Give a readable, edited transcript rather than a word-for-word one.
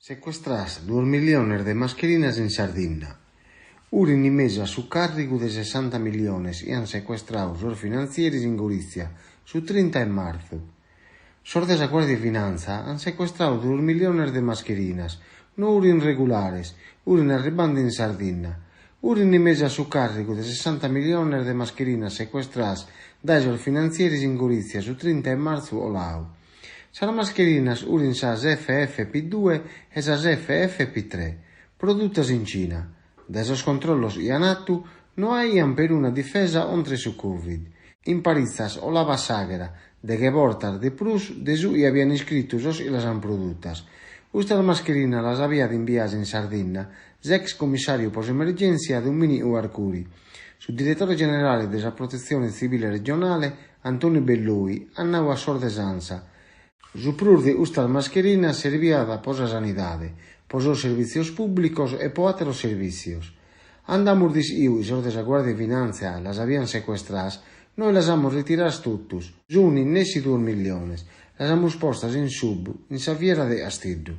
Secuestras duos milliones de mascherinas in Sardinna. Urin in mesu a su càrrigu de sessanta milliones chi ant secuestradu sos finantzieris in Gorìtzia su trinta 'e martzu. Sos de sa Guàrdia 'e Finantza ant secuestradu duos milliones de mascherinas, no urin regulares, urin arribande in Sardinna. Urin in mesu a su càrrigu de sessanta milliones de mascherinas secuestras dae sos finantzieris in Gorìtzia su trinta 'e martzu 'olau. Sas mascherinas urin sas FFP2 e sas FFP3, produtas in Cina. Dae sos controllos chi an atu, no aian peruna difesa contra su Covid. In paritzas 'olabat s'àghera, deghe bortas de prus de su chi abian iscritu sos chi las an produtas. Custas mascherinas las abiat imbias in Sardinna s'ex commissàriu pro s'emergèntzia Domìnicu Arcuri. Su diretore generale de sa Protetzione Tzivile regionale, Antoni Belloi, at nau a sos de s'Ansa, Su prus de custas mascherinas serbiat pro sa sanidade, pro sos servìtzios pùblicos e pro àteros servìtzios. Cando amus ischidu chi sos de sa Guàrdia 'e Finàntzia las abiant secuestras, nois las amus ritiradas totus, sunt nessi duos milliones, las amus postas in s'hub, in sa fiera de Casteddu.